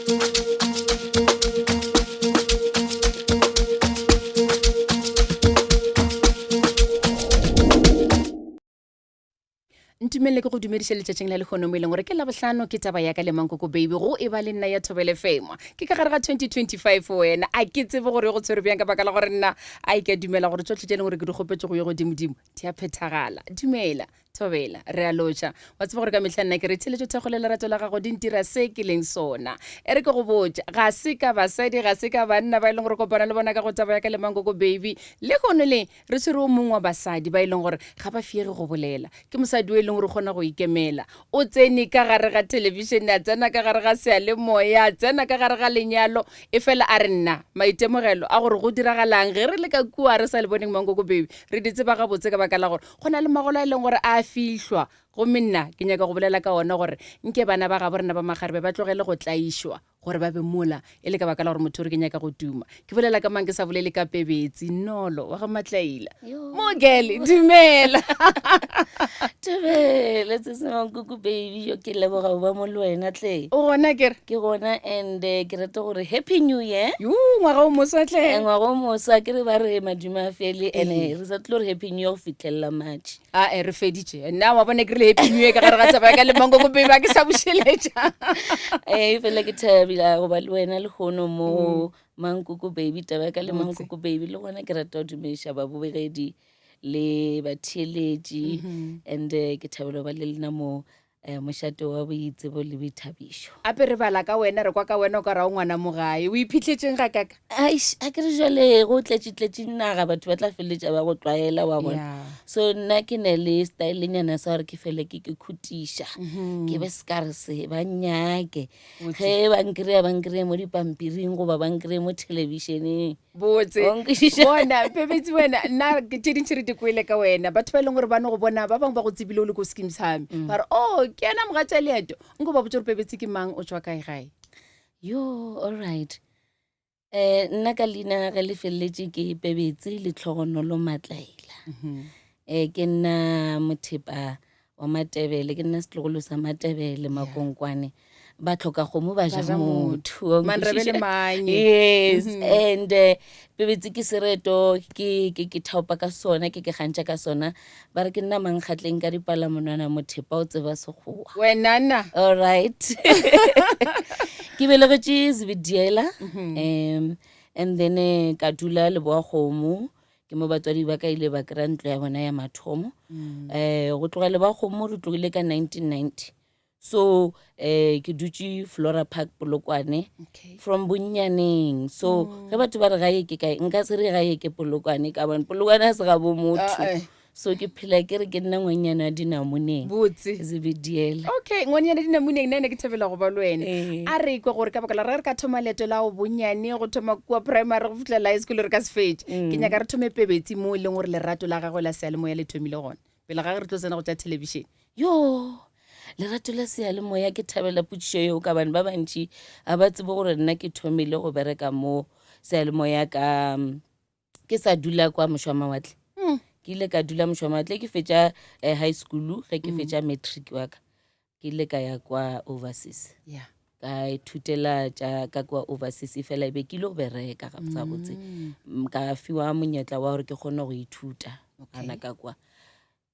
Ntumelele ke go dumediše letšatšing la lehono mo e leng gore ke Labohlano, ke taba ya ka le Mankoko Baby go e ba le nna ya Thobela FM. Ke ka gare ga 2025 wena, a ke tsebe gore e go tshwere bjang ka baka la gore nna a e ka dumela gore tšohle tše e leng gore ke di kgopetše go yo godimodimo di a phethagala. Dumela Thobela, re a lotšha. Wa tseba gore ka mehla nna ke re theletšo thekgo le lerato la gago di ntira se ke leng sona. E re ke go botše, ga se ka basadi, ga se ka banna ba e leng gore kopana le bona ka go taba ya ka le Mankoko Baby. Lehono le Re tshwere o mongwe wa basadi ba e leng gore ga ba fiege go bolela. Ke mosadi o e leng gore o kgona go ikemela. O tsene ka gare ga thelebišene, a tsena ka gare ga seyalemoya, a tsena ka gare ga lenyalo, efela a re nna maitemogelo a gore go diragalang ge re le ka kua re sa le boneng Mankoko Baby, re di tseba gabotse ka baka la gore go na le magolo a e leng gore a fihlwa. Gomme nna ke nyaka go bolela ka ona gore nke bana ba gabo rena ba makgarebe ba tlogele go tlaišwa. gore ba be mola e le ka baka la gore motho o re ke nyaka go tuma. Ke bolela ka mang ke sa bolele ka Pebetsi Nolo wa ga Matlaila. Mogele, dumela. Thobela se se Mankoko baby yo ke leboga go ba mo le wena tle. O gona ke re? Ke gona and eh, ke rata gore happy new year. Yo, ngwaga o moswa tle. Eh, ngwaga o moswa ke re ba re madume a fele and eh, re sa tlo re happy new year go fitlhelela March. A e re feditše. Nna wa bona ke rile happy new year ka gare ga taba ya ka le Mankoko baby a ke sa bušeletša. Eh fela ke thabile go ba le wena lehono mo Mankoko baby taba ya ka le Botse. Mankoko baby le gona ke rata go dumediša babogedi le batheeletši and eh, ke thabela go ba le lena mo eh, mošate wa boitsebo le boithabišo. Ape re bala ka wena, re kwa ka wena o ka ra o ngwana mo gae. O iphitlhetšeng ga kaka? Aish, a ke re jale go tletše-tletše naga batho ba tla feleletša ba go tlwaela wa bona. Yeah. So nna ke ne le stylenyana sa gore ke fele ke ke khutiša. Ke be sekare se ba nnyake. Ge ba nkry-a ba nkry-e mo dipampiring goba ba nkry-e mo thelebišeneng. Botse. Wa nkwešiša? Bona, Pebetsi wena, nna ke tše dintši re di kwele ka wena. Batho ba e leng gore ba no go bona, ba bangwe ba go tsebile o le ko Skeem Saam. Mm. Ba re, oh, ke yena mogatša leeto. Nko ba botse gore Pebetsi ke mang, o tšwa kae gae? Yo, all right. Eh, nna ka leina ge le feleletše ke Pebetsi Letlhogonolo Matlaila. Eh, ke nna mothepa wa Matebele, ke nna setlogolo sa Matebele Makonkwane. Ba tlhoka kgomo ba ja motho. Wa Mandrebele nkwešiša? manye. Yes, and eh, Pebetsi ke sereto ke ke ke thaopa ka sona, ke ke gantša ka sona. Ba re ke nna mankgatleng ka dipalamonwana mothepa o tseba sekgowa. Wenana. All right. Ke belegetše Zebediela. Um and then eh, ka dula Leboa-Kgomo. Ke mo batswadi ba ka ile ba kry-a ntlo ya bona ya mathomo. Um go tloga Leboa-Kgomo re tlogile ka 1990. So um ke dutše Flora Park Polokwane Okay. from bonnyaneng. So ge batho ba re gae ke kae, nka se re gae ke Polokwane ka bone Polokwane a se gabo motho. Ah, eh. So ke phela ke re ke nna ngwannyana wa dinamoneng. Botse. Zebediela. Okay, ngwannyana dinamoneng nna ene ke thabela go ba le wena. Ee. A re kwe gore ka baka la re re ka thoma leeto la go bonnyane go thoma kua primary go fihlela high school re ka se fetše. Ke nyaka re thome Pebetsi mo e leng gore lerato la gagwe la seyalemoya le thomile gona. Pele ga ge re tlo tsena go tša thelebišene. Yo, lerato la seyalemoya ke thabela potšišo yeo ka bane ba bantši ga ba tsebe gore nna ke thomile go bereka mo seyalemoya ka ke sa dula kwa mošwamawatle mm. ke ile ka dula mošwamawatle ke fetša eh, high school ge ke mm. fetša matric wa ka ke ile ka ya kwa overseas yeah. ka ithutela tša ka kwa overseas e fela e be ke ile go bereka gabotse mm. mm. ka fiwa monyetla wa gore ke kgone go ithuta gana ka kwa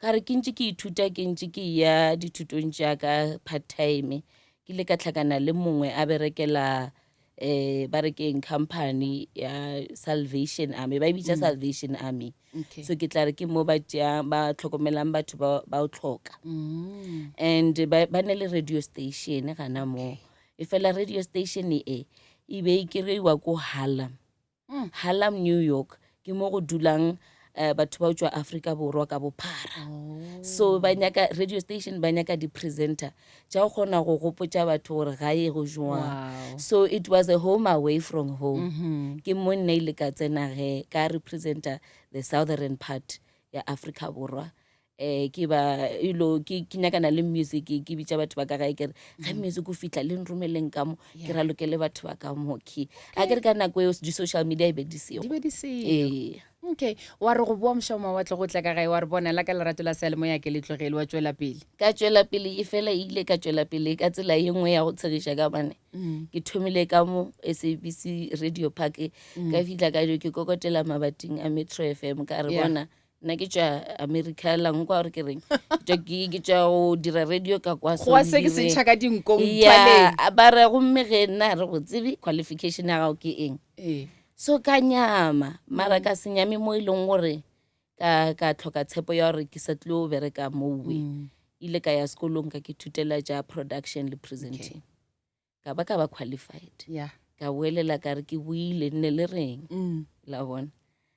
Ka re ke ntše ke ithuta ke ntše ke ya dithutong tša ka part time ke ile ka hlakana le mongwe a berekela um ba re keng company ya Salvation Army ba e bitša Salvation Army Okay. so ke tla re ke mo ba tšeang ba tlhokomelang batho ba ba o tlhoka and ba ba ne le radio station gana moo e fela radio station e e be e kry-iwa ko Harlem Mm. Harlem, New York ke mo go dulang uh, batho ba tšwa Afrika Borwa ka bophara. Oh. So ba nyaka radio station ba nyaka di-presenter tša go kgona go gopotša batho gore gae go jwang. Wow. So it was a home away from home. Mm -hmm. Ke mo nna ile ka tsena ge ka representer the southern part ya Afrika Borwa eh ke ba ilo ke ke nyakana le music ke bitša batho ba ka gae ke re ge music o fihla le nromeleng ka mo ke ralokele batho ba ka mo ke a ke re ka nako eo di-social media e be di sego di be di seo ee. Okay, wa re go boa mošwa mawatle go tla ka gae wa re bona la ka lerato la seyalemoya ke le tlogele wa tšwela pele. Ka tšwela pele e fela e ile ka tšwela pele ka tsela ye nngwe ya go tshegiša ka gobane ke thomile ka mo SABC Radio Park ka fihla ka ke kokotela mabating a Metro FM ka re bona nna ke tšwa America la nkwa gore ke reng ke tšwa ke tšwa go dira radio ka kwa so Goa se ke se ntšha ka dinkong ya ba re gomme ge nna re go tsebe qualification ya gago ke eng. Ee. So ka nyama, mara ka se nyame mo e leng gore ka ka tlhoka tshepo ya gore ke sa tlilo bereka mowe. Mm. Ile ka ya sekolong ka ke thutela tša production le presenting. Okay. Ka ba ka ba qualified. Yeah. Ka boelela ka re ke boile nne le reng. Mm. La bona.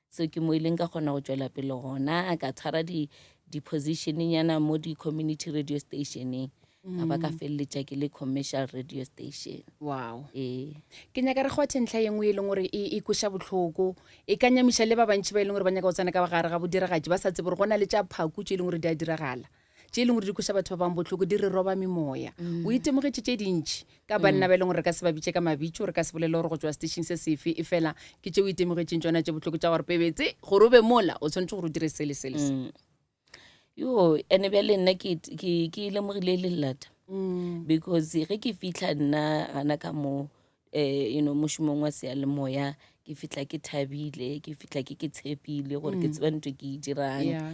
So ke mo ileng ka kgona go tšwela pele gona ka tshwara di di-position nyana mo di-community radio stationeng. ka ba ka feleletša ke le commercial radio station wow ee ke nyaka re kgwathe ntlha ye nngwe e leng gore e e kweša bohloko e ka nyamiša le ba bantši ba e leng gore ba nyaka go tsena ka gare ga bodiragatši ba sa tsebe gore go na le tša phaku tše e leng gore di a diragala tše e leng gore di kweša batho ba bangwe bohloko di re roba memoya o itemogetše tše dintši ka banna ba e leng gore re ka se ba bitše ka mabitso re ka se bolele gore go tšwa setešeng se sefe e fela ke tše o itemogetšeng tšona tše bohloko tša gore pebetse gore o be mola o tshwanetse gore o dire se le se le se yo ene bjale nna ke ke ke lemogile e le lata because ge ke fitlha nna gana ka mo eh you know mošomong wa seyalemoya ke fitlha ke thabile ke fitlha ke ke tshepile gore ke tseba ntho e ke e dirang yeah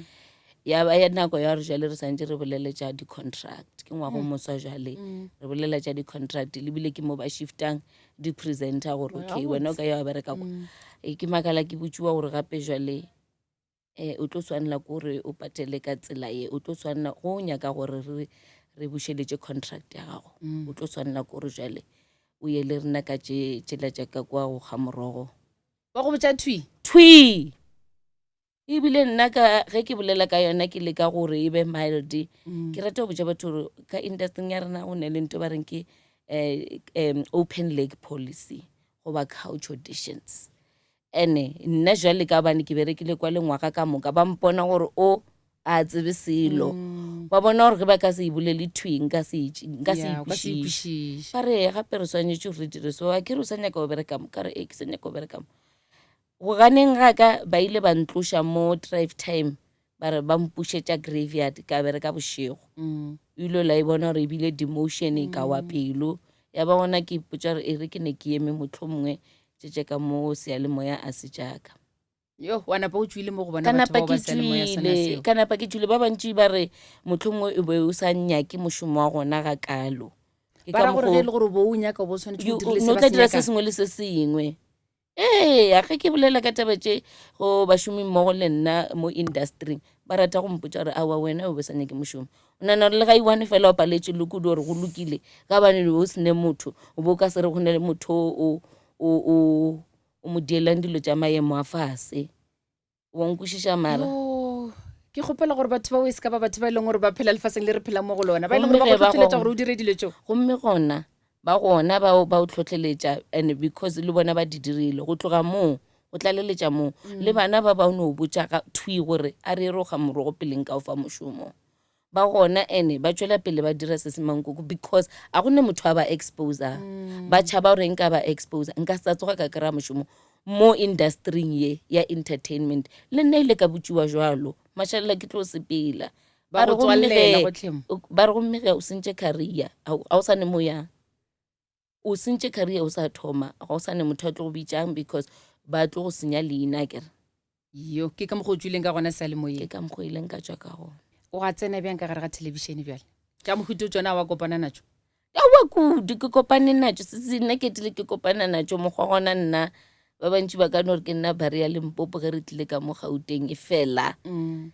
ya ba ya nako ya gore jale re santse re bolele tša di-contract ke ngwago moswa jale re bolela tša di-contract lebile ke mo ba shiftang di-presenter gore okay wena o ka ya wa bereka kwa E, ke makala ke botšiwa gore gape jale um o tlo swanela ke gore o patele ka tsela ye o tlo swanela go o nyaka gore re re bušeletše contract ya gago mm. o tlo swanela ke gore jale o ye le rena ka tše tšela tša ka kwa go ga morogo ba go botša thwi thwi ebile nna ka ge ke bolela ka yona ke leka gore e be mild mm. ke rata go botša batho gore ka industryng ya rena go ne le nto ba reng ke um open leg policy goba couch auditions Ene nna jwale ka gobane ke berekile kwa le ngwaga ka moka, ba mpona gore o a tsebe selo. Mm. Ba bona gore ge ba ka se e bolele thwi nka se nka se ikwešiše. Ba re gape re swanetše gore re dire so, a ke re o sa nyaka go bereka mo, ka re ee ke sa nyaka go bereka mo. Go ganeng ga ka ba ile ba ntloša mo drive time ba re ba mpušetša graveyard ka bereka bošego mm. ile la e bona gore ebile demotion e ka wa mm. pelo ya ba gona ke ipotša gore e re ke ne ke eme motlho mongwe tšetše ka mo seyalemoya a se tšaka yo wa napa o tšwile mo go bona batho bao ba seyalemoya sona seo ka napa ke tšwile ba bantši ba re motlho mongwe o be o sa nyake mošomo wa gona ga kalo ba ra gore ge e le gore o bo o nyaka o bo o tshwanetse o dirile se ba se tla dira se sengwe le se sengwe Ee, ge ke bolela ka taba tše go bašomi mmogo le nna mo industry ba rata go mpotša gore aowa wena o be sa nyake mošomo. O nagana gore le ga e-one fela o paletše le kudu gore go lokile ka gobane o se ne motho o bo o ka se re go na le motho o o o o mo dielang dilo tša maemo a fase. Wa nkwešiša mara? Yo, ke kgopela gore batho bao e se ka ba batho ba e leng gore ba phela lefaseng le re phelang mo go lona, ba e leng gore ba go tlhotlheletša gore o dire dilo tšeo. Gomme gona ba gona ba ba o tlhotlheletša and because le bona ba di dirile go tloga moo go tlaleletša moo mm. le bana ba ba o no botša thwi gore a re roga morogo peleng ka o fa mošomo ba gona ene ba tšwela pele ba dira se se mankoko because a go ne motho a ba exposer mm. ba tšhaba gore nka ba exposer nka sa tsoga ka kry-a mošomo mo industryng ye ya entertainment le nna ile ka botšiwa jalo mašalela ke tlo sepela ba re gomme ge o sentše career ga o sa ne moyang o sentše career o sa thoma ga o sa ne motho a tlo go bitšang because ba tlo go senya leina kere yo ke ka mokgwa o tswileng ka gona seyalemoyeng ke ka mokgwa ileng ka tswa ka gona o ga tsena bjang ka gare ga thelebišene bjale tša mohuto tsona wa kopana natšo aowa kudu ke kopane natšo se nna ke tile ke kopana natšo mokgwa gona nna ba bantši ba ka no re ke nna bare ya limpopo ge re tlile ka mo gauteng e fela mm.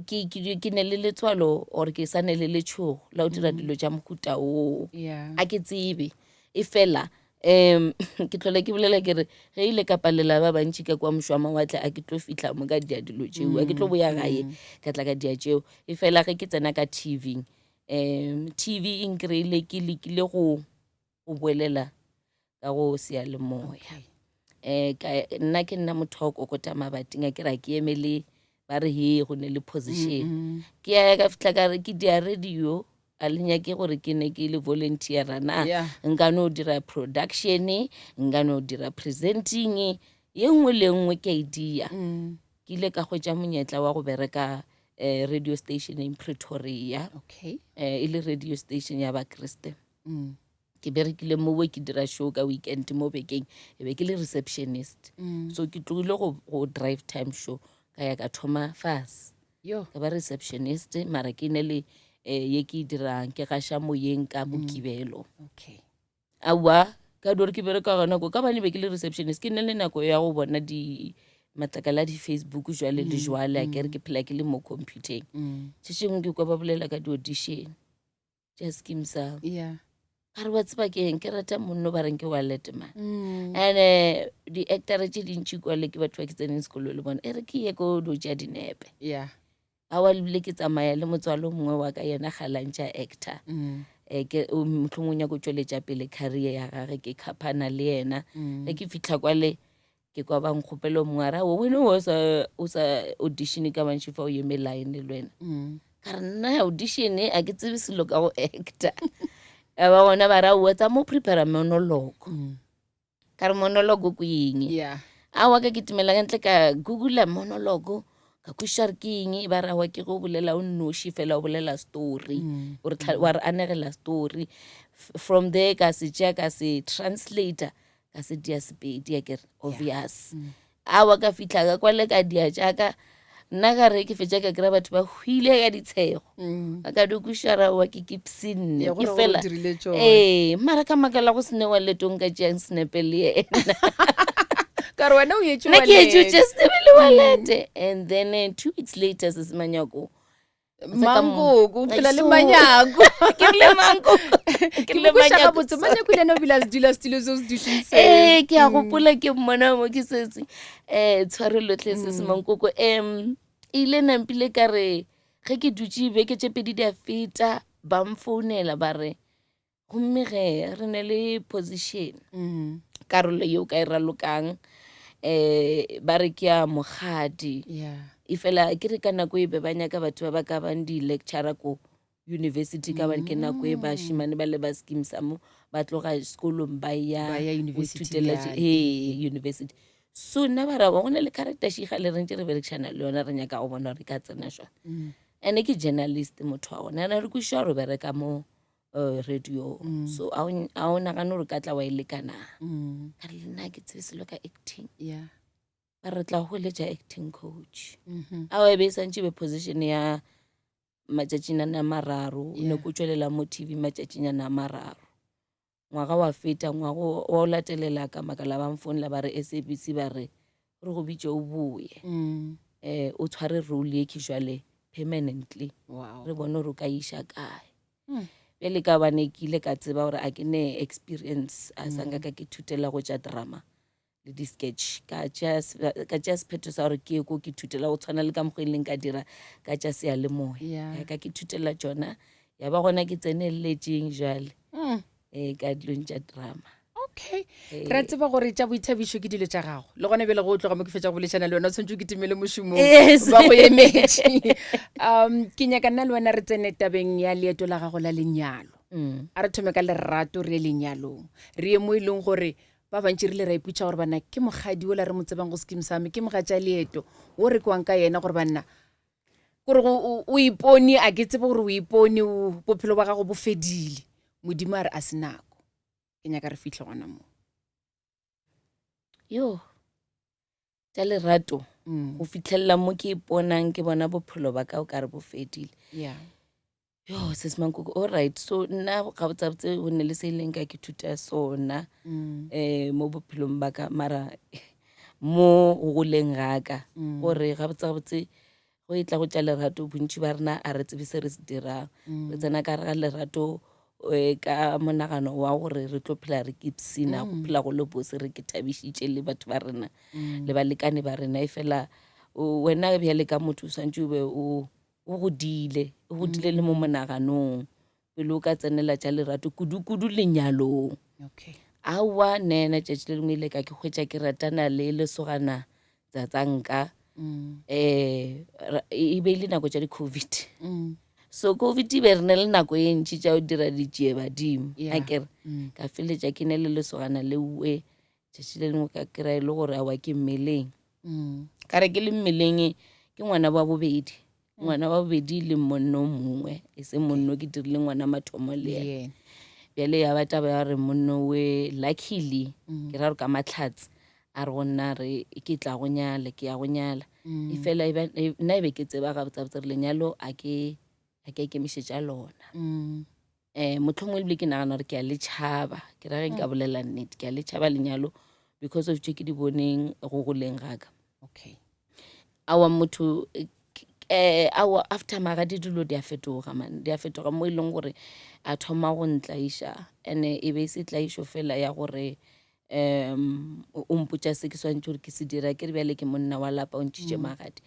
ke ke ke ne le letswalo or ke sa ne le letshogo la go dira mm. dilo tša mohuta oo a ke tsebe e fela um ke tlhole ke bolela ke re ge ile ka palela ba bantši ka kwa mošwa mawatle a ke tlo fitlha mo ka dia dilo tšeo a ke tlo boya gae mm. ka tla ka dia tšeo e fela ge ke tsena ka tv um tv e nkry-ile ke lekile go go boelela ka go seyalemoya um ka nna ke nna motho wa go kokota mabating a ke ra ke emele ba re he go ne le position ke ya ka fitlha ka re ke dia radio a le nyake gore ke ne ke le volunteera na nka no dira production nka no dira presenting. Ye nngwe le nngwe ke a e dia. Ke ile ka hwetša monyetla wa go bereka um radio station in Pretoria. Okay. Um e le radio station ya Bakriste. Ke berekile mowe ke dira show ka weekend mo bekeng e be ke le receptionist. So ke tlogile go, go drive time show ka ya ka thoma fase. Yo. Ka ba receptionist mara ke ne le eh, ye ke e dirang ke gaša moyeng ka Mokibelo. Okay. Aowa ka dore ke bereka gona ko ka bane be ke le receptionist ke ne le nako ya go bona di matlakala a di-Facebook jwale le jwale a kere ke phela ke le mo computer-eng. Se sengwe ke kwa ba bolela ka di-audition tša Skeem Saam. Yeah. Ka re wa tseba ke eng ke rata monno ba reng ke Wallet man. And eh, di-actor tše dintši kwale ke batho ba ke tseneng sekolo le bona e re ke ye ko do tša dinepe. Yeah. Aowa ebile ke tsamaya le motswalo mongwe wa ka yena galantša actor. Eh, ke o mohlomongwe o nyaka go tšweletša pele career ya gage ke khaphana le yena. Ge ke fihla kwale ke kwa ba nkgopela o mongwe a re aowa wena o sa o sa audition ka bantši fa o eme line le wena. Ka re nna audition a ke tsebe selo ka go actor. Ya ba gona ba re aowa tsa mo prepare monologue. Ka re monologue ke eng? Yeah. Aowa ka kitimela ka ntle ka googla monologue ka kwešiša gore ke eng ba re aowa ke go bolela o nnoši fela o bolela story o re wa re anegela story from there ka se tšea ka se translator ka se dia Sepedi akere obvious aowa ka fihla ka kwale ka dia tšaka nna ka re ke fetša ka kry-a batho ba hwile ka ditshego ba ka di kwešiša gore aowa ke kipsinne Ya, ke gore o fela dirile tšona. ee mara ka makala go sene wa letong ka tšeang senepe le yena Ka re wena o etše nna ke wallet. etše tše senepe le wallet and then 2 weeks later se se manyako Mankoko, o phela le manyako. Ke rile mankoko. Ke rile manyako. Gabotse manyako le yena o bile a se dula setulo se o se dutseng seo. Ee, ke a gopola ke mmona mo ke setse. Tshwarelotlhe se se mankoko. E ile nampile ka re ge ke dutše beke tše pedi di a feta ba mfounela ba re gomme ge re ne le position karolo yeo ka e ralokang ba re ke ya mokgadi e fela ke re ka nako e be ba nyaka batho ba ba ka bang di-lecturer ko university ka bane ke nako e bashimane ba le ba Skeem Saam ba tloga sekolong ba ya Ba ya go university ithutela bjale. ee, university so nna ba ra go na le character she gale re ntse re berekšana le yona re nyaka go bona gore e ka tsena jwang ene ke journalist motho wa gona ene re kwešiša gore o bereka mo radio so a o nagane gore ka tla wa e lekana ka re le nna ke tsebe selo ka acting Yeah. ba re tla go eletša acting coach ao e be e santše be position ya matšatšinyana a mararo o ne ko tšwelela mo TV matšatšinyana a mararo ngwaga wa feta ngwaga wa o latelela ka makala ba mfounela ba re SABC ba re re go bitše o boye o tshware role ye ke jwale permanently Wow. re bone gore o ka iša kae bjale ka bane ke ile ka tseba gore a ke ne experience a sa nka ka ke thutela go tša drama le di-sketch ka tšea sephetho sa gore ke ye ko ke thutela go tshwana le ka mokgwa e leng ka dira ka tša seyalemoya Yeah. ka ke thutela tšona ya ba gona ke tseneletšeng jwale ka dilong tša drama Okay. Re a tseba gore tša boithabišo ke dilo tša gago le gona bjale go o tloga mo ke fetša go bolešana le wena o tshwanetse o kitimele mošomong Yes. ba go emetše ke nyaka nna le wena re tsene tabeng ya leeto la gago la lenyalo a re thome ka lerato re ye lenyalong re ye mo e leng gore ba bantši re ile ra ipotša gore banna ke mokgadi ola re mo tsebang go Skeem Saam ke mogatša leeto wo re kwang ka yena gore banna kore o ipone a ke tsebe gore o ipone bophelo ba gago bo fedile modimo a re a se nako ke nyaka re fihle gona moo yo tša lerato go fitlhelela mo ke iponang ke bona bophelo ba ka o ka re bo fedile yeah yo sis Mankoko all right so nna gabotsabotse go ne le se e leng ka ke thuta sona mo bophelong ba ka mara mo go goleng ga ka gore gabotsabotse go e tla go tša lerato bontši ba rena a re tsebe se re se dirang re tsena ka re ga lerato ka monagano wa gore re tlo phela re kipsina go phela go le bose re ke thabišitše le batho ba rena le balekane ba rena e fela wena bjale ka motho o swantše o be o o godile o godile le mo monaganong pele o ka tsenela tša lerato kudu-kudu lenyalong okay aowa nna tšatši le lengwe ile ka ke hwetša ke ratana le lesogana tsatsanka e be e le nako tša di-covid so covid e be re ne le nako e ntši tša go dira ditšie badimo Yeah. a kere ka feleletša ke ne le lesogana le uwe. Tšatši le lengwe ka kry-a e le gore aowa ke mmeleng. Ka re ke le mmeleng ke ngwana wa bobedi. Ngwana wa bobedi le monno o mongwe, e seng monno ke dirile ngwana mathomo le yena. Bjale ya ba taba ya gore monno we luckily ke ra gore ka mahlatse a re go nna re ke tla go nyala, ke ya go nyala. E fela e nna e be ke tseba gabotsebotse gore lenyalo a ke a ke a ikemišetša lona. Mohlomongwe ebile ke nagana gore ke a le tšhaba, ke ra ge nka bolela nnete, ke a le tšhaba lenyalo because of tše ke di boneng go goleng ga ka. Okay. Aowa motho aowa after magadi dilo di a fetoga man, di a fetoga mo e leng gore a thoma go ntlaiša and-e e be e se tlaišo fela ya gore um o mpotša se ke swanetše gore ke se dira ke re bjale ke monna wa lapa o ntšhitše magadi.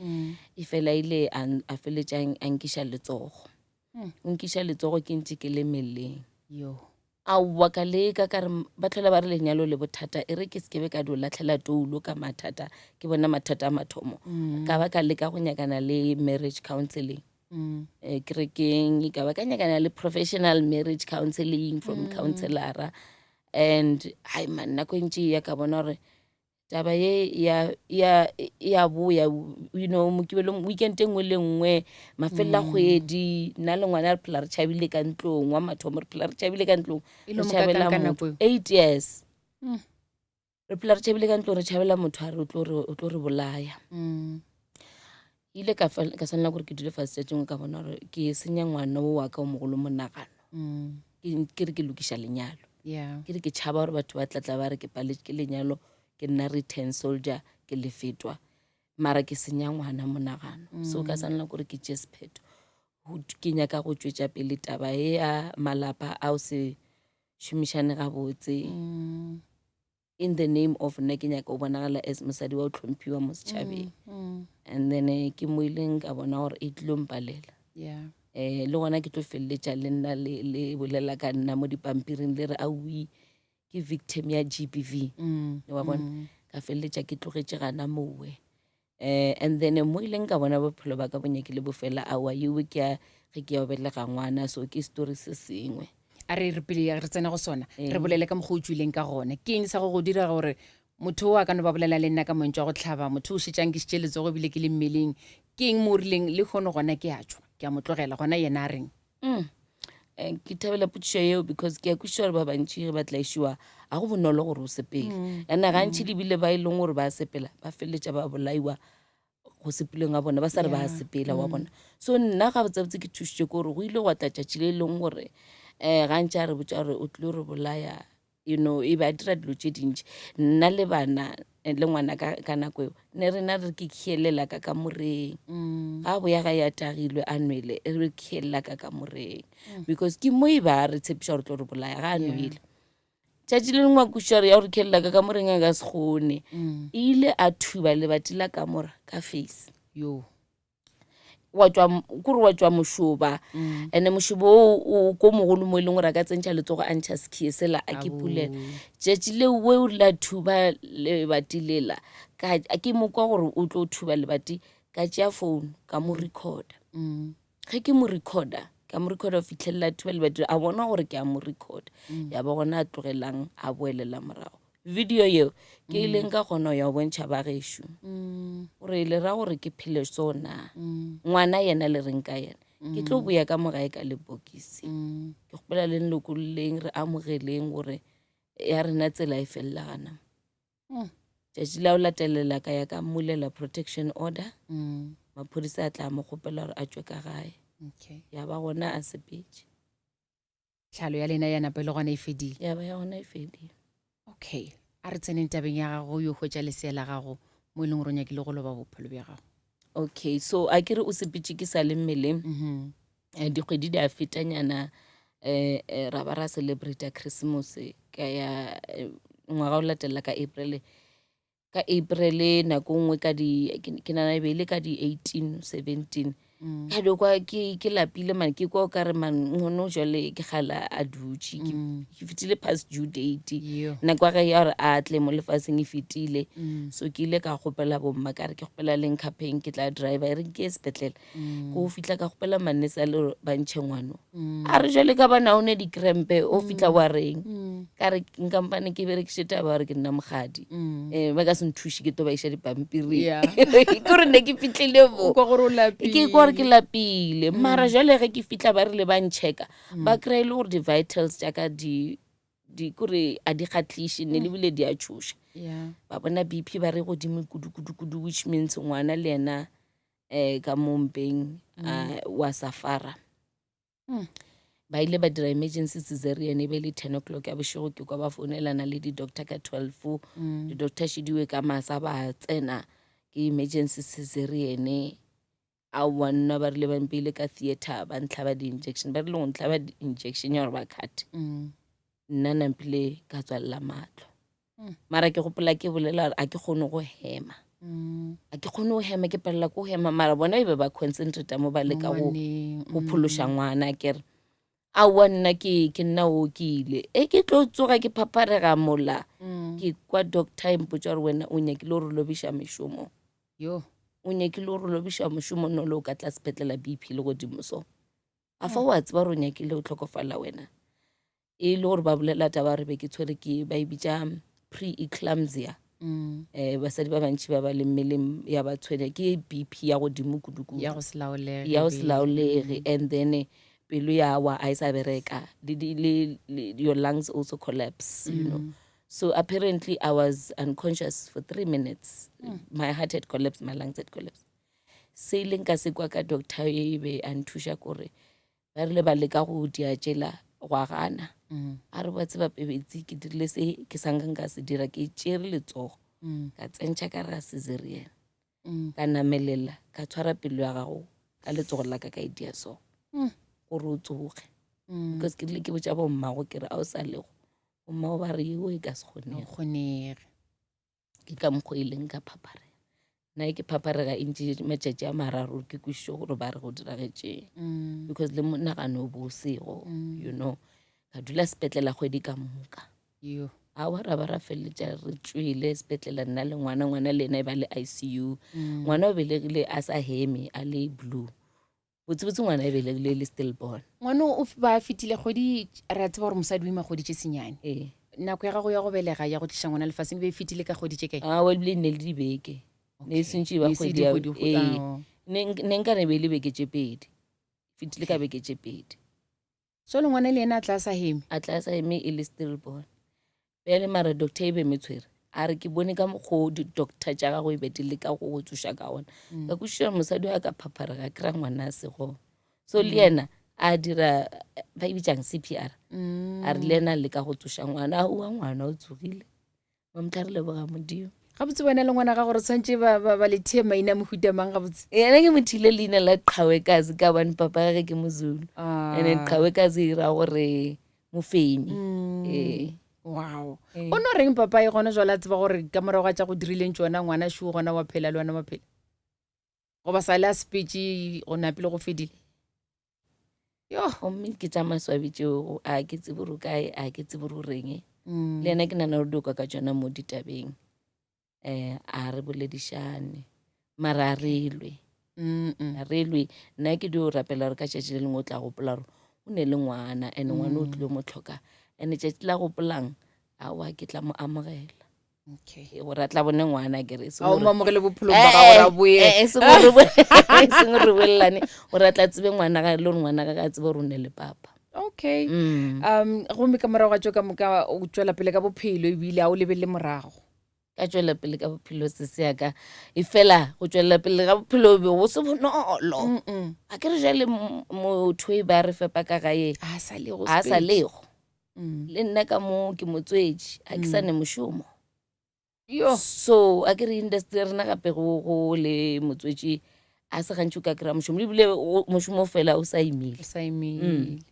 E fela ile a feletša a nkiša letsogo. O nkiša letsogo ke ntše ke le meleng. Yo. Aowa ka leka ka re ba tlhola ba re lenyalo le bothata e re ke se ke be ka dio latlhela toulo ka mathata ke bona mathata a mathomo. Ka ba ka leka go nyakana le marriage counseling. Kerekeng ka ba ka nyakana le professional marriage counseling from counselora and hai man nako e ntše e ya ka bona gore taba ye ya ya ya boya you know mokibelong weekend e nngwe le nngwe mafelelo a kgwedi nna le ngwana re phela re tšhabile ka ntlong wa mathomo re phela re tšhabile ka ntlong E le re mo tšhabela kakang ka motho nako eo? 8 years re phela re tšhabile ka ntlong re tšhabela motho a re o tlo re o tlo re bolaya ile ka ka swanela gore ke dule fase tšatši nngwe ka bona gore ke senya ngwana o wa ka o mogolo monagano ke re ke lokiša lenyalo ke re ke tšhaba gore batho ba tlatla ba re ke paletše ke lenyalo ke nna return soldier ke lefetwa mara ke senya ngwana monagano so ka swanela gore ke tšee sephetho ke nyaka go tšwetša pele taba e ya malapa a o se šomišane gabotse in the name of nna ke nyaka o bonagala as mosadi wa o tlhomphiwa mo setšhabeng and then ke mo ileng ka bona gore e tlilo mpalela le gona ke tlo feleletša le nna le bolela ka nna mo dipampiring le re aowi ke victim ya G_B_V wa bona ka feleletša ke tlogetše gana mowe and then mo ileng ka bona bophelo ba ka bo nyakile bo fela aowa yeo ke ya ge ke ya go belega ngwana so ke story se sengwe. A re re pele re tsena go sona re bolele ka mokgwa o tšwileng ka gona ke eng sa go go dira gore motho o a ka no ba bolela le nna ka mantšu a go hlaba motho o šetše a nkišitše letsogo ebile ke le mmeleng ke eng mo o rileng le kgono gona ke a tšwa ke a mo tlogela gona yena a reng? Ke thabela potšišo yeo because ke a kwešiša gore ba bantši ge ba tlaišiwa ga go bonolo gore o sepele and gantši lebile ba e leng gore ba sepela ba feleletša ba bolaiwa go sepeleng ga bona ba sa re ba sepela wa bona so nna gabotsebotse ke thušitše ke gore go ile gwa tla tšatši le leng gore um gantši a re botša gore o tlilo re bolaya you know e be a dira dilo tše dintši nna le bana le ngwana ka, ka nako eo ne rena re ke khielela ka kamoreng ga a boya ga ya tagilwe a nwele re khielela ka kamoreng because ke mo e ba re tshepiša gore tlo re bolaya ga a nwele tšatši le lengwe a kwešiša gore ya gore khielela ka kamoreng a ka se kgone ile a thuba lebati la kamora ka face yo wa tšwa kore wa tšwa mošoba and-e mošoba o o ko mogolo mo e leng gore a ka tsentšha letsogo a ntšha sekhie sela a ke pulela tšatši leo we o rile a thuba lebati lela ka ke mo kwa gore o tlo thuba lebati ka tšea phone ka mo recorda ge ke mo recorda ka mo recorda go fitlhelela thuba lebati a bona gore ke a mo recorda ya ba gona a tlogelang a boelela morago video yeo ke ileng ka kgona go ya go bontšha ba gešo gore le ra gore ke phele so na ngwana yena le reng ka yena ke tlo boya ka mo gae ka lepokisi ke kgopela le nlokolleng re amogeleng gore ya rena tsela e felela gana tšatši la go latelela ka ya ka mmulela protection order maphodisa a tla mo kgopela gore a tšwe ka gae ya ba gona a sepetše Tlhalo ya lena ya napa e le gona e fedile. Ya ba ya gona e fedile. Okay. A re tseneng tabeng ya gago yo hwetša lesea la gago mo e leng gore o nyakile go loba bophelo bja gago. Okay, so a ke re o sepetše ke sa le mmeleng. Dikgwedi di a fetanyana ra ba ra celebrate Christmas ka ya ngwaga o latela ka April. Ka April nako nngwe ka di ke nagana e be e le ka di 18 17. Ka dio kwa ke ke lapile man ke kwa o kare man ngono jwale ke gala a dutše ke ke fetile past due date. Yo. Nako ya gage ya gore a tle mo lefaseng e fetile. So ke ile ka kgopela bomma ka re ke kgopela le nkhapeng ke tla driver e re ke ye sepetlele. Ko fihla ka kgopela manese a le gore ba ntšhe ngwano. A re jwale ka bana o ne dikrempe o fihla wa reng. Ka re nkampane ke berekiše taba ya gore ke nna mogadi. Um ba ka se nthuše ke tlo ba iša dipampiring. Yeah. Ke gore ne ke fihlile mo. O kwa gore o lapile. Ke kwa gore ke lapile. Mara jwale ge ke fihla ba rile ba nchecka, ba kry-a e le gore di-vitals tša ka di di kore a di kgahliše ne le bile di a tšhoša. Yeah. Ba bona BP ba re godimo kudu kudu kudu which means ngwana le yena um ka mo mpeng wa safara. Ba ile ba dira emergency cesarean e be le 10 o'clock ya bošego ke kwa ba founelana le di-doctor ka 12. Di-doctor šidiwe ka masa ba tsena ke emergency cesarean. Aowa nna ba rile ba mpeile ka theatre ba ntlhaba di-injection ba rile go ntlhaba di-injection ya gore ba cut. Nna nampile ka tswalela mahlo. Mara ke gopola ke bolela gore a ke kgone go hema. A ke kgone go hema ke palela ko hema mara bona e be ba concentrate mo ba leka go go phološa ngwana ke re aowa nna ke ke nna o ke ile e ke tlo tsoga ke phapharega mola ke kwa doctor e mpotša gore wena o nyakile gore lobiša mešomo. Yo. O nyakile gore lobiša mošomo no le o ka tla sepetlela BP le godimo so. A fa wa tseba gore o nyakile o tlhokofala wena. E le gore ba bolela taba re be ke tshwere ke ba e bitša pre-eclampsia. Basadi ba bantši ba ba le mmeleng ya ba tshwenya ke BP ya godimo kudu-kudu. Ya go se laolege. Ya go se laolege and then pelo ya wa a e sa bereka le, le, le, your lungs also collapse, you know. So apparently I was unconscious for 3 minutes. My heart had collapsed, my lungs had collapsed. Se ileng ka se kwa ka doctor e be a nthuša kore ba rile ba leka go dia tšela gwa gana. A re ba tseba pebetsi ke dirile se ke sa nka nka se dira ke tšere letsogo ka tsentšha ka ra cesarean. Ka namelela ka tshwara pelo ya gago ka letsogo la ka ka e dia so gore o tsoge. Because ke rile ke botša bo mmago ke re a o sa lego bommago ba re eo e ka se kgonege. Kgonege. Ke ka mokgwa e leng ka phapharega. Nna ke phapharega e ntše matšatši a mararo ke kwešiše gore ba re go diragetšeng. Because le monagano o bo o sego, you know. Ka dula sepetlela kgwedi ka moka. Yo. Aowa ra ba ra feleletša re tšwele sepetlela nna le ngwana, ngwana le yena e ba le ICU. Ngwana o belegile a sa heme a le blue. Botsebotse ngwana e belegile e le stillborn. Ngwana o ba fetile kgwedi, re a tseba gore mosadi o ima kgwedi tše senyane. Ee. Nako ya gago ya go belega ya go tliša ngwana lefaseng e be e fetile ka kgwedi tše kae? Aowa ebile e ne le dibeke. Ne e sentše e ba Ne e se kgwedi ya dikgwedi, ee. ao. Ne ne nka re e be e le beke tše pedi. Fetile ka beke tše pedi. So le ngwana le yena a tla sa heme? A tla sa heme e le stillborn. Bjale mara doctor e be metshwere. A re ke bone ka mokgwa o di-doctor tša gago e be di leka go go tsoša ka gona. Ka kwešiša gore mosadi wa ka phapharega kry-a ngwana a sego. So le yena a dira ba e bitsang CPR. A re le yena a leka go tsoša ngwana, aowa ngwana o tsogile. Mamtla re leboga Modimo. Gabotse wena le ngwana gago re tshwanetse ba, ba, ba le thee maina a mohuta mang gabotse? Yena ke mo thile leina la Qhawekazi ka gobane papa gage ke Mozulu. And then Qhawekazi e ra gore mofenyi. Ee. Wow. O no reng papa e gona jwale a tseba gore ka morago ga tša go dirileng tšona ngwana šo gona wa phela le wena wa phela? Goba sa le a sepetše go napile go fedile? Yo, gomme ke tša maswabi tšeo, a ke tsebe gore o kae, a ke tsebe gore o reng. Le yena ke nana gore di kwa ka tšona mo ditabeng. A re boledišane, mara a re lwe. A re lwe. Nna ke dio rapela gore ka tšatši le lengwe o tla gopola gore o ne le ngwana, and ngwana o tlile mo tlhoka. And tšatši la gopolang, aowa ke tla mo amogela. Okay. E, gore a tla bone ngwana ke re, e seng A o gore- mo amogele bophelong ba gago gore a boe. Eh, eh, seng gore bo- e seng gore re bolelane gore a tla tsebe ngwana ga le gore ngwana ga a tsebe gore o ne le papa. Okay. Gomme ka morago ga tšo ka moka o tšwela pele ka bophelo ebile a o lebelele morago. Ka tšwela pele ka bophelo se se ya ka e fela go tšwela pele ga bophelo be go se bonolo. A ke re jale motho e ba re fepa ka gae A sa lego a sa sepedi. lego. Le nna ka mo ke motswetši a ke sa ne mošomo. Yo. So a ke re industry ya rena gape go go le motswetši a se gantši o ka kry-a mošomo ebile mošomo fela o sa imile. O sa imile.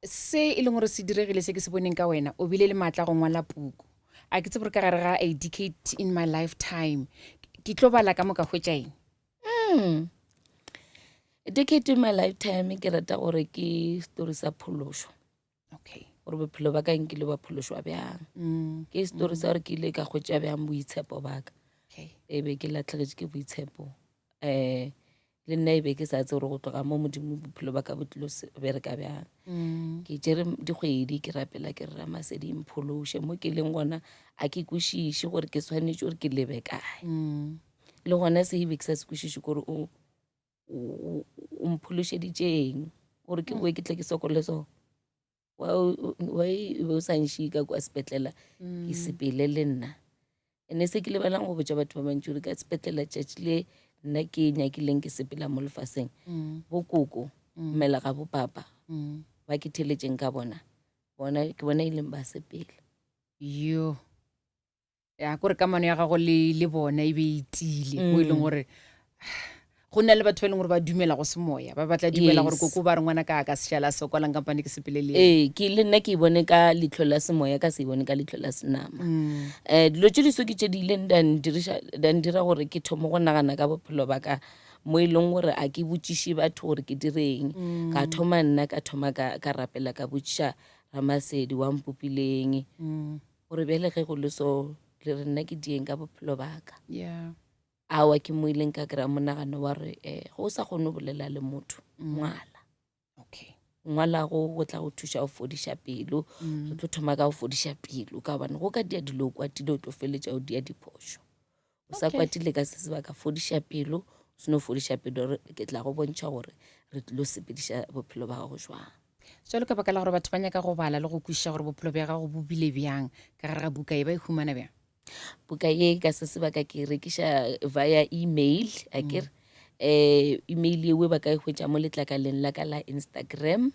Se e leng gore se diregile se ke se boneng ka wena, o bile le maatla a go ngwala puku. A ke tsebe gore ka gare ga a decade in my lifetime ke tlo bala ka moka hwetša eng? A decade in my lifetime ke rata gore ke story sa phološo. Okay. Gore bophelo ba ka nkile ba phološwa bjang. Ke story sa gore ke ile ka hwetša bjang boitshepo ba ka. Okay. E be ke latlhegetše ke boitshepo. Le nna e be ke sa tsebe gore go tloga mo Modimo bophelo ba ka bo tlilo bereka bjang. Ke tšere dikgwedi ke rapela ke re Ramasedi mphološe mo ke leng gona a ke kwešiše gore ke swanetše gore ke lebe kae. Le gona se e be ke sa se kwešiše gore o o mphološeditšeng gore ke boe ke tle ke sokole so. Why e be o sa nšie ka kwa sepetlela ke sepele le nna. Ene se ke lebelang go botša batho ba bantši gore ka sepetlela tšatši le nna ke nyakileng ke sepela mo lefaseng, bo koko mmela ga bo papa ba ke theletšeng ka bona, bona ke bona e leng ba sepela. Yo. Ya kore kamano ya gago le le bona e be e tiile mo e leng gore go na le batho ba e leng gore ba dumela go semoya, ba batla dumela gore koko ba re ngwana ka a ka se šala a sokolang kampane ke sepele le yena. Ee, ke le nna ke e bone ka leihlo la semoya, ka se e bone ka leihlo la senama. Dilo tše diso ke tše di ileng da ndiriša, da ndira gore ke thome go nagana ka bophelo ba ka mo e leng gore a ke botšiše batho gore ke direng. Ka thoma nna ka thoma ka, ka rapela ka botšiša Ramasedi wa mpopileng gore bjale ge go le so le re nna ke dieng ka bophelo ba ka. Aowa, ke mo ileng ka kry-a monagano wa re ge o sa kgone go bolela le motho, ngwala. Okay. Ngwala go go tla go thuša go fodiša pelo. Re tlo thoma ka go fodiša pelo ka gobane go ka dia dilo o kwatile o tlo feletša o dia diphošo. O sa kwatile ka se sebaka, fodiša pelo, o seno fodiša pelo ke tla go bontšha gore re tlilo sepediša bophelo ba gago jwang. Jalo ka baka la gore batho ba nyaka go bala le go kwešiša gore bophelo bja gago bo bile bjang ka gare ga buka ye, ba e humana bjang? Buka ye ka se sebaka ke e rekiša via email, a ke re email yeo ba ka e hwetša mo letlakaleng la ka la Instagram,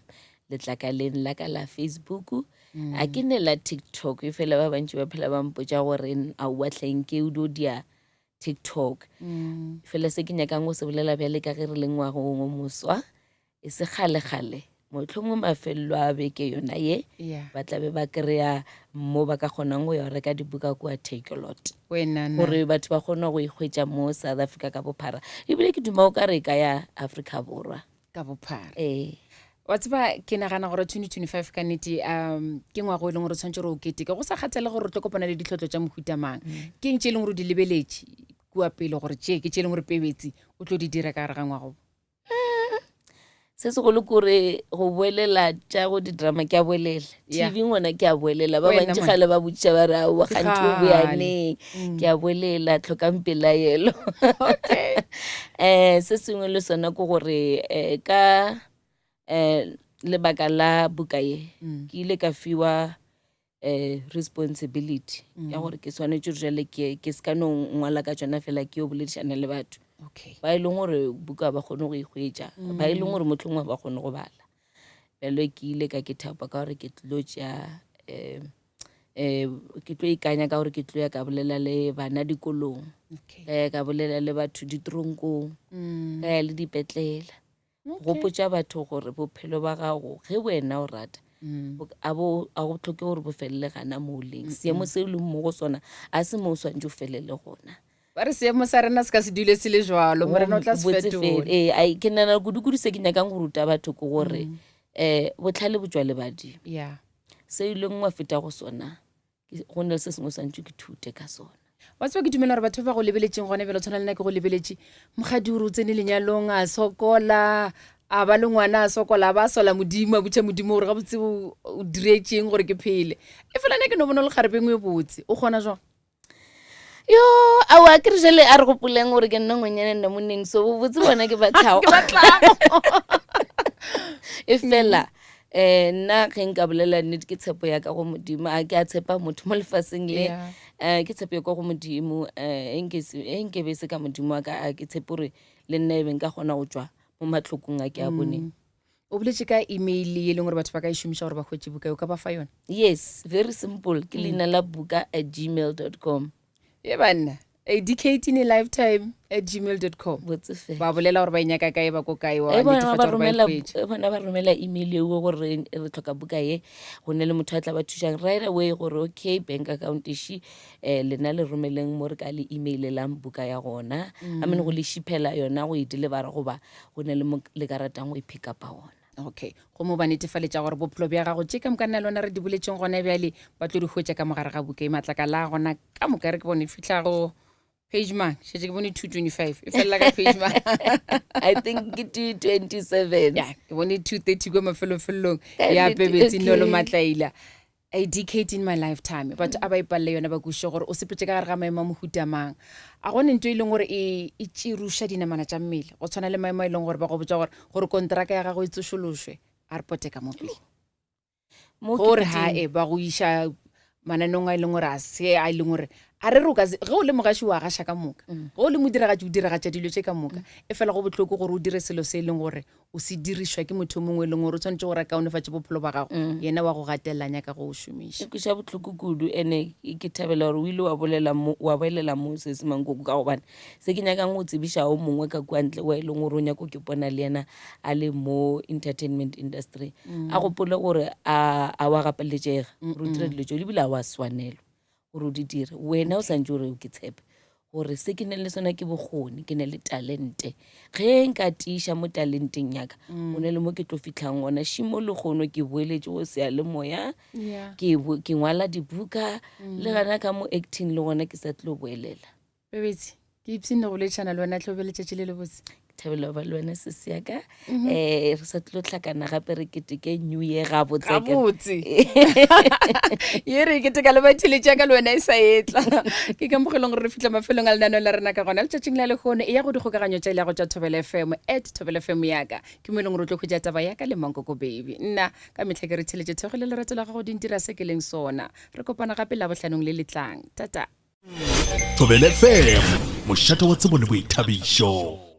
letlakaleng la ka la Facebook, a ke ne la TikTok e fela ba bantši ba phela ba mpotša gore aowa hleng ke o dio dia TikTok. Fela se ke nyakang go se bolela bjale ka ge re le ngwagong o moswa, e se kgale-kgale mohlomongwe mafelelo a beke yona ye ba tla be ba kry-a mo ba ka kgonang go ya go reka dibuka kua Takealot gore batho ba kgone go e hwetša mo South Africa ka bophara, ebile ke duma o ka re e ka ya Afrika Borwa ka bophara. Ee. Wa tseba ke nagana gore 2025 ka nnete ke ngwaga o e leng gore o tshwanetse gore o keteke go sa kgathale gore o tlo kopana le ditlhotlo tša mohuta mang. Ke eng tše e leng gore o di lebeletše kua pele gore tše ke tše e leng gore pebetsi o tlo di dira ka gare ga ngwaga o? Se segolo kore go boelela tša go di-drama ke a boelela. TV ngwana ke a boelela. Ba Wena bantši mona. kgale ba botšiša ba re aowa kganthe o Kgale. boyaneng. Ke a boelela tlhokang pelaelo. Okay. Se sengwe le sona ke gore ka lebaka la buka ye ke ile ka fiwa responsibility ya gore ke swanetše gore jale ke ke se ka no ngwala ka tšona fela ke yo boledišana le batho. Okay. Ba e leng gore buka ba kgone go e hwetša, ba e leng gore mohlomongwe ba kgone go bala. Bjale ke ile ka ke thapa ka gore ke tlo tšea ke tlo ikanya ka gore ke tlo ya ka bolela le bana dikolong. Okay. Ka ya ka bolela le batho ditronkong, ka ya le dipetlele. Gopotša batho gore bophelo ba gago ge wena o rata a bo a go tlhoke gore bo felele gana mo o leng. Seemo se o leng mo go sona a se mo o swantse o felele gona. Ba re seemo sa rena se ka se dule se le jwalo, Morena o tla se Botse fela. fetola. Ee, ai, ke nagana kudu-kudu se ke nyakang go ruta batho ke gore bohlale bo tšwa lebading. Yeah. Se e leng wa feta go sona, go na le se sengwe o swantse ke thute ka sona. Wa tseba ke dumela gore batho ba ba go lebeletšeng gona bjale, tshwana le nna ke go lebeletše, mokgadi o re o tsene lenyalong a sokola, a ba le ngwana a sokola, a ba a sola Modimo, a botša Modimo gore gabotse o o diretšeng gore ke phele. E fela nna ke no bona o le kgarebe engwe e botse, o kgona jwang? Yo, aowa ke re jale a re gopoleng gore ke nna ngwenyana nna moneng, so bobotse bona ke ba tlhago. Ke ba tlhago. E fela nna ge nka bolela nnete ke tshepo ya ka go Modimo, a ke a tshepa motho mo lefaseng le. Ke tshepo ya ka go Modimo, e nke se, e nke be se ka Modimo wa ka, a ke tshepe gore le nna e be nka kgona go tšwa mo mahlokong a ke a boneng. O boletše ka email ye e leng gore batho ba ka e šomiša gore ba hwetše buka, o ka ba fa yona? Yes, very simple, ke leina la buka at gmail dot com. Ye banna. A decade in a lifetime at gmail dot com. Botse fela. Ba bolela gore ba e nyaka kae ba ko kae wa E bona netefatša ba gore ba e romela hwetše. e bona ba romela email eo gore re re tlhoka buka ye go ne le motho a tla ba thušang right away gore okay bank account she eh lena le romeleng mo re ka le emailelang buka ya gona I mean go le shiphela yona go e delivera goba go ne le mo le ka ratang go e pick upa gona. Okay go mo ba netefaletša gore bophelo bja gago tše ka moka nna lona re di boletšeng gona bjale ba tlo di hwetša ka mogare ga buka e matlakala a gona ka moka re ke bone fihla go page mang šetše ke bone 225 e felela ka page mang I think ke 227. ya ke bone 230 kwa mafelofelong Ka ya nnete, pebetse nolo okay. matlaila a decade in my lifetime batho a ba ipalele yona ba kwešiše gore o sepetše ka gare ga maemo a mohuta mang a gone nto e leng gore e e tširuša dinamana tša mmele go tshwana le maemo a e leng gore ba go botša gore gore kontraka ya gago e tsošološwe a re pote ka mo pele Mo ke gore ha dutšeng- e ba go iša mananeng a e leng gore a se a e leng gore a re re o ka se ge o le mogaši wa gaša ka moka ge o le modiragatši o diragatša dilo tše ka moka e fela go bohloko gore o dire selo se e leng gore o se dirišwa ke motho mongwe e leng gore o tshwanetse gore a kaonefatše bophelo ba gago yena wa go gatelela nyaka go o šomiša E kweša bohloko kudu ene ke thabela gore o ile wa bolela mo wa boelela mo se se mankoko ka gobane se ke nyakang go tsebiša o mongwe ka kua ntle wa e leng gore o nyako ke pona le yena a le mo entertainment industry a gopole gore a a wa gapeletšega gore o dire dilo tšeo ebile a wa swanelwa gore o di dire wena o santse o re o ke tshepe gore se ke neng le sona ke bokgoni ke ne le talente ge nka tiiša mo talenteng yaka o ne le mo ke tlo fitlhang gona šimo le kgono ke boeletše go seyalemoya ke ke ngwala dibuka le gana ka mo acting le gona ke sa tlo boelela Bebetsi, ke ipshinne go boledišana le wena tle o be letšatši le lebotse. Ke thabela go ba le wena sesi ya ka. Um re sa tlo hlakana gape re keteke new year gabotse. Gabotse. Ye re keteka le batheletši ya ka le wena e sa etla. Ke ka mogelong gore re fihla mafelong a lenaneo la rena ka gona letšatšing la lehono. E ya go dikgokaganyo tša leago tša Thobela FM at Thobela FM ya ka. Ke mo e leng gore o tlo hwetša taba ya ka le Mankoko Baby. Nna ka mehla ke re theletše thekgo le lerato la gago di ntira se ke leng sona. Re kopana gape Labohlanong le le tlang. Tata. Thobela FM, mošate wa tsebo le boithabišo.